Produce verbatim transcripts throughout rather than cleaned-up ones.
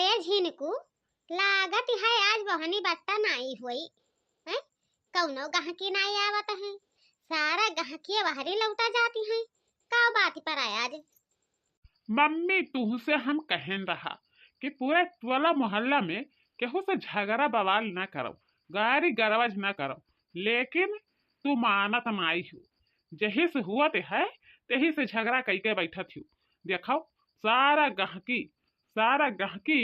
ए झिनकू, लागत है आज बहनी बट्टा नाई होई, हैं? कौनो गहकी नाई आवत है, सारा गहकिया वहरी लौटा जाती हैं। का बात पर आया आज? मम्मी, तुहसे हम कहन रहा कि पूरे टोला मोहल्ला में केहू से झगड़ा बवाल ना करो, गारी गरवज ना करो, लेकिन तू मानत नाई हो। जही से हुआ ते है, तही से झगड़ा कई के बैठत हो। देखो, सारा गहकी, सारा गहकी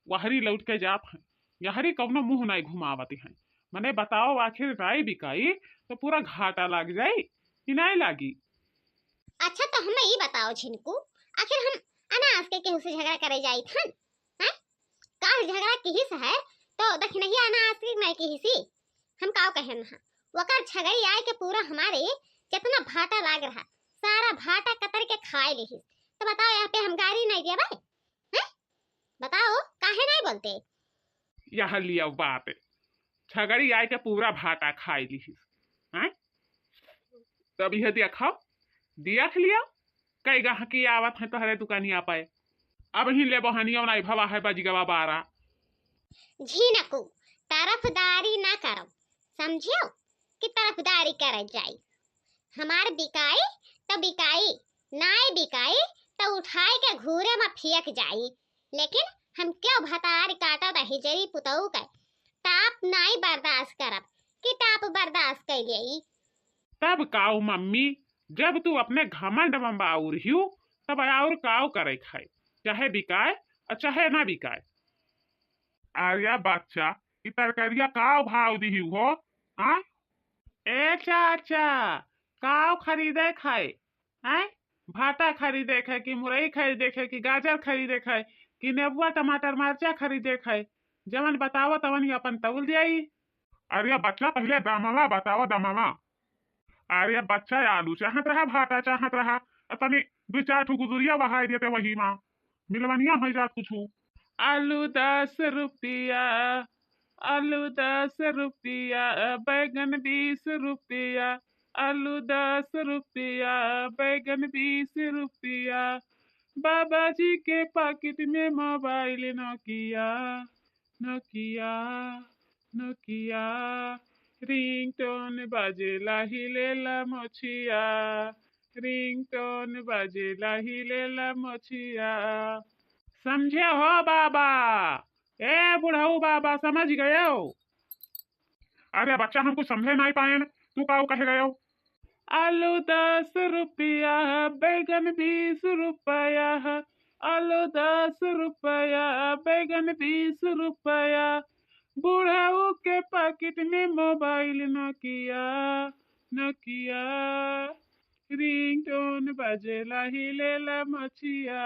वहरी लौट के जात है, यहरी कौनो मुंह नाई घुमावत है। मने बताओ, आखिर नाई बिकाई तो पूरा घाटा लाग जाई कि नाई लागी? अच्छा, तो हमें ई बताओ झिनकू, आखिर हम अनाज के केहू से झगड़ा करे जाइत हन, हैं? काल झगड़ा किहिस है, तो दखिनहिया अनाज के नहीं किहिसी। हम काव कहेन हा, वकर झगड़ी आए के पूरा हमारे जितना भाटा लाग रहा, सारा भाटा कतर के खाए लिहिस। तो बताओ, यहाँ पे हम गारी नहीं देबे, हैं? बताओ, काहे नहीं बोलते? यह लिया बात, झगड़ी आए के पूरा भाटा खाए लिहिस, हैं? तब यह देखो, देख लिया, कई गहकी आवत है तोहरे दुकानिया पे। अब ही ले बहनियों नाई भवा है, बज गवा बारह। झिनकू, तरफदारी ना करो, समझियो कि तरफदारी करे जाई। हमार बिकाई तो बिकाई, नाई बिकाई तो उठाए के घूरे में फेंक जाई। लेकिन हम क्यों भतार काटत हिजरी पुतऊ के? ताप नाई बर्दाश्त करब कि ताप बर्दाश्त कर लेई? तब काऊ मम्मी, जब तू अपने घमंड में बाउर हियो, तब और काऊ करे खाए, चाहे बिकाए और चाहे ना बिकाए। अरे बच्चा, ई तरकारिया काऊ भाव दिही हो? आ? ए चाचा, काऊ खरीदे खाए? हैं? भाटा खरीदे खाए कि मुरई खरीदे खाए कि गाजर खरीदे खाए कि नेबुआ, टमाटर, मरचा खरीदे खाए? जवन बताओ तवन ही अपन तौल जाई। अरे बच्चा, पहले दामवा बताओ, दामवा। अरे बच्चा, आलू चाहत रहा, भाटा चाहत रहा, आ तनी दुई चार ठो गुजुरिया बहाई देते वही मा, मिलवनिया हो जात कुछ। आलू दस रुपया, आलू दस रुपया, बैगन बीस रुपया, आलू दस रुपया, बैगन बीस रुपया। बाबा जी के पाकिट में मोबाइल नोकिया, नोकिया, नोकिया, रिंगटोन बाजेला हिलेला मोछिया, रिंगटोन बाजेला हिलेला मोछिया। समझे हो बाबा? ए बुढ़ऊ बाबा, समझ गयो? अरे बच्चा, हम कुछ समझे नाई पाएन, तू काऊ कहे गयो? आलू दस रुपया, बैगन बीस रुपया, आलू दस रुपया, बैगन बीस रुपया, बुढ़ऊ के पाकिट में मोबाइल नोकिया, नोकिया, रिंगटोन बजेला हिलेला मोछिया,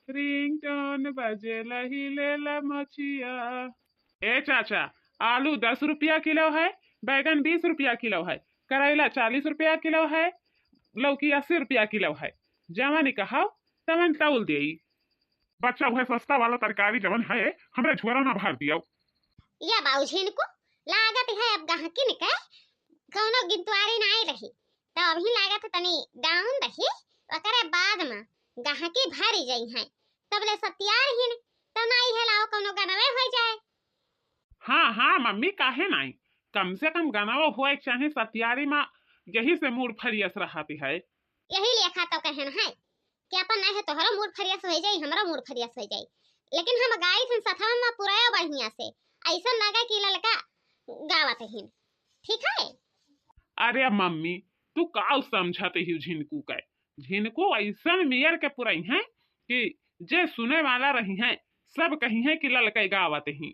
रिंगटोन बजेला हिलेला मोछिया। ए चाचा, आलू दस रुपया किलो है, बैगन बीस रुपया किलो है, करैला चालीस रुपया किलो है, लौकी अस्सी रुपया किलो है। जवन कहो तवन तौल देई। बच्चा, उहे सस्ता वाला तरकारी जवन है, हमरे झोरा मा भर दियो। या बाबूजी, इनको लागत है अब गहकिन के कौनो गिनतुआरी नाई रही, तो अभी लागत है तनी डाउन रही, ओकरे बाद मा गहकी भरी जइहैं, तब ले सतियार हिन, तो नाई है लाओ कौनो गनवे हो जाए। हाँ हाँ मम्मी, काहे नाई, कम से कम गनवा होए के चाही सतियारी मा, यही से मूड फरियस रहत है। यही लेखा तो कहन है कि अपन नाई है तोहरो मूड फरियस हो जाई, हमरो मूड फरियस हो जाई, लेकिन हम गाई थे सथवा मा पुरायो बढ़िया से, ऐसा लगा कि ललका गावत हिन, ठीक है? अरे मम्मी, तू काउ समझत ही झिनकू के? झिनकू ऐसन मेर के पुरई हैं कि जे सुने वाला रही हैं, सब कही हैं कि ललके गावत ही।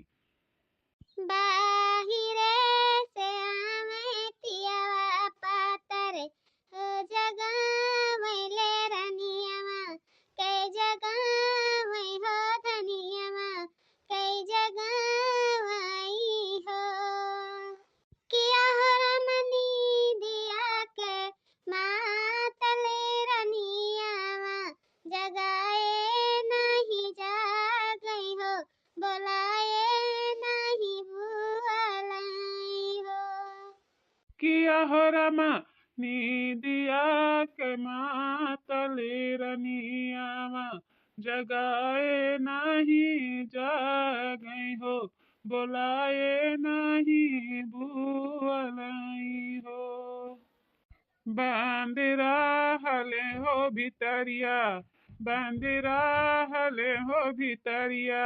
बाहिरे से आवे पियवा पातर, हो जगावैले रनियवा, कै जगावै हो धनियवा, कै जगावै हो। किया हो रमनी दिया के मातल रनियावा, जगाए नहीं जागई हो, बोलाए नहीं बुआलई हो। किया हो रमनी दिया के मातल रनियावा, जगाए नाही जागई हो, बोलाए नाही बुअलई हो। बंद रहले हो भितरिया, बंद रहले हो भितरिया,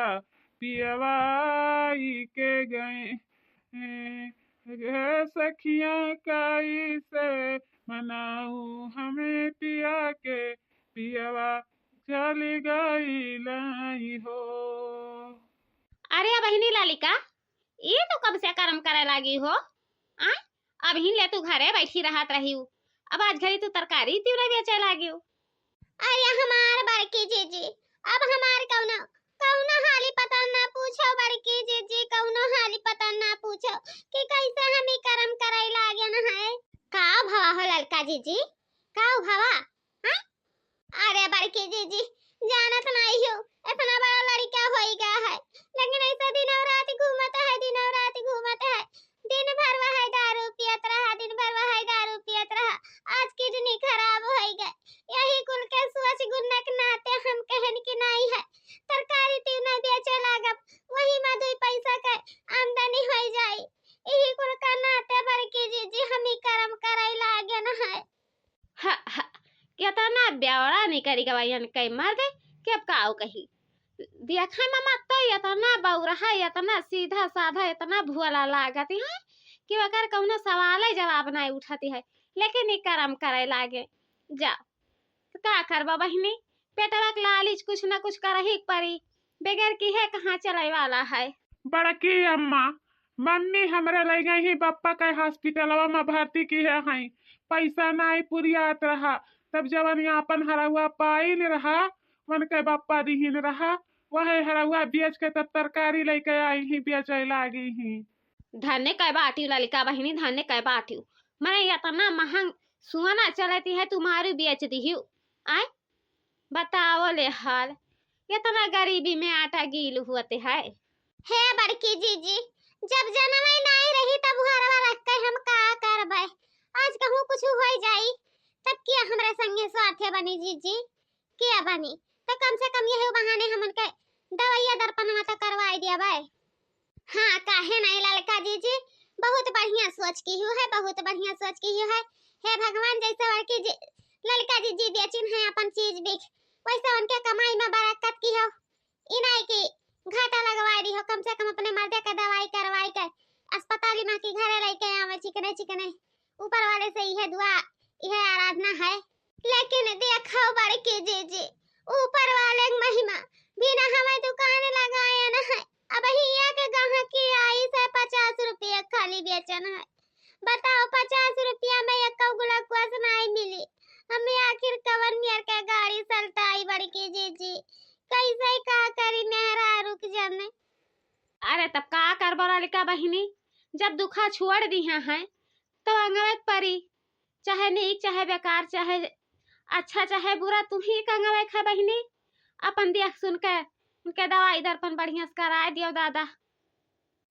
पियवा आइके गए। ए, गे सखिया, कैसे मनाऊ हमें पिया के, पियवा चल गइलई हो। अरे बहिनी ललिका, ई तू कब से करम करे लागी हो? आय, अबहिन ले तू घरे बैठी रहत रही हूँ, अब आज घरी तू तरकारी तिवरा बेचे लागी हूँ। अरे हमार बड़की जीजी, अब हमार कौनो, कौनो हाली पता ना पूछो बड़की जीजी, कौनो हाली पता ना पूछो कि कैसे हम ई करम करे लागेन है। का भवा हो ललका जीजी, का भवा? हैं? अरे बड़की जीजी, जानत नहीं हो, इतना बड़ा लड़का होई गया है, लेकिन ऐसे दिनों रात घूमत है, दिनों रात घूमत है। दिन भर वह दारू पियत रहा, दिन भर वह दारू पियत रहा। आज kidney खराब होई गए। यही कुल के सोच गुन्ना के नाते हम कहन कि नहीं है, तरकारी तिवना बेचे लागब, वही में दुई पैसा के आमदनी होई जाई। यही कुल का नाते बड़की जीजी हम ई करम करे लागेन है। ह, ह, केतना ब्यौरा निकरी गवा इनके मर्दे कि अब काऊ कही। देखे में मत तो एतना बौरहा, एतना सीधा साधा, एतना भोला लागत है कि ओकर कौनो सवाले जवाब नाहीं उठत है, लेकिन ई करम करे लागे। जा, त का करबा बहिनी, पेटवा के लालिच कुछ न कुछ करही के परी, बगैर किहे कहाँ चले वाला है। बड़की अम्मा, मम्मी हमरे लइ गई ही बप्पा के हॉस्पिटलवा में भर्ती किहे हई, पैसा नाहीं पुरियात रहा, तब जवन आपन हरौआ पाइल रहा, उनके बप्पा दिहिन रहा, वही हरौआ बेच के तब तरकारी लइके आई ही, बेचे लागी ही। धन्य कै बाटिउ ललिका बहिनी, धन्य कै बाटिउ। मने एतना महंग सोना चलती है, तुम्हारी बेच दिहिउ। आय, बताओ ले हाल, एतना गरीबी में आटा गील होते है। हे बड़की जीजी, जब जनमई नाई रही तब घरवा रख के हम का करबै? आज कहूँ कुछ होई जाई तब किया हमरे संगे स्वार्थे बनी जीजी? किया बनी? तो कम से कम यही बहाने हम उनके दवाइया दर्पणवा तो करवाई दियाबै। हाँ, काहे नहीं ललका जीजी, बहुत बढ़िया सोच किहू है, बहुत बढ़िया सोच किहू है। हे भगवान, जैसे बड़की जी, ललका जीजी बेचिन है अपन चीज बिक, वैसे उनके कमाई में बरकत किहो। ई नहीं कि घाटा लगवाई दिहो, कम से कम अपने मर्दे के दवाई करवाई के अस्पताली में की घरे लेके आवे, चिकने चिकने। ऊपर वाले से इहे दुआ, इहे आराधना है। लेकिन देखो बड़की जीजी, ऊपर वाले के महिमा, बिना हमें दुकान लगाए न है। अबही एक गाहकी आई से पचास रुपया खाली बेचन है। बताओ, पचास रुपया में एक गुलकुआ से नहीं मिली। हमें आखिर कवन मेर के गाड़ी सलटाई बड़की जीजी, कैसे का करी मेहरारू के जने। अरे तब का करबो ललिका बहिनी, जब दुखा छोड़ दिहा है तो अंगवे के परी, चाहे नीक चाहे बेकार, चाहे अच्छा चाहे बुरा, तू ही के अंगवे के है बहिनी। अपन देख सुन के उनके दवाई दर्पण बढ़िया से कराए दियो दादा।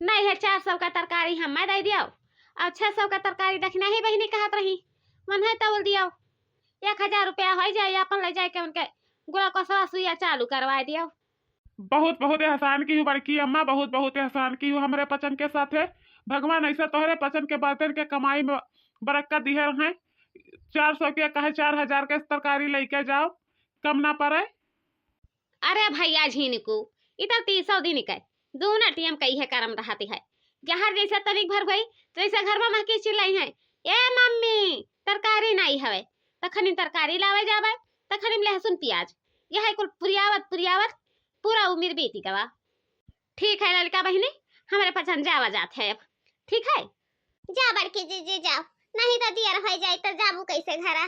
नहीं है, चार सौ का तरकारी हमें दे दियो, और छह सौ का तरकारी दखिना ही बहिनी कहत रही, मन है तौल दियो, एक हजार रुपया हो जाए, अपन ले जाए के उनके ग्लूकोसवा सुइया चालू करवाए दियो। बहुत बहुत एहसान किहू बड़की अम्मा, बहुत बहुत एहसान किहू हमरे पचन के साथे। भगवान ऐसे तोहरे पचन के बर्तन के कमाई में बरकत दिहे रहें। चार सौ के कहे चार हजार के तरकारी लेके जाओ, कम ना पड़े। अरे भैया झिनकू, ई तो तीसौ दिन के दूना टियम के इहे करम रहती है। जहर जैसे तनिक भर भई, जैसे घर में महकी चिल्लाई है, "ए मम्मी, तरकारी नहीं हवे।" तखनी तरकारी लावे जावे, तखनी लहसुन प्याज, यह कुल पुरियावत पुरियावत पूरा उमिर बीती गवा। ठीक है ललिका बहिनी, हमरे पचन जावा जात है अब, ठीक है? जा बड़की जीजी जाओ, नहीं तो दियर हो जाए तो जाबू कैसे घरा?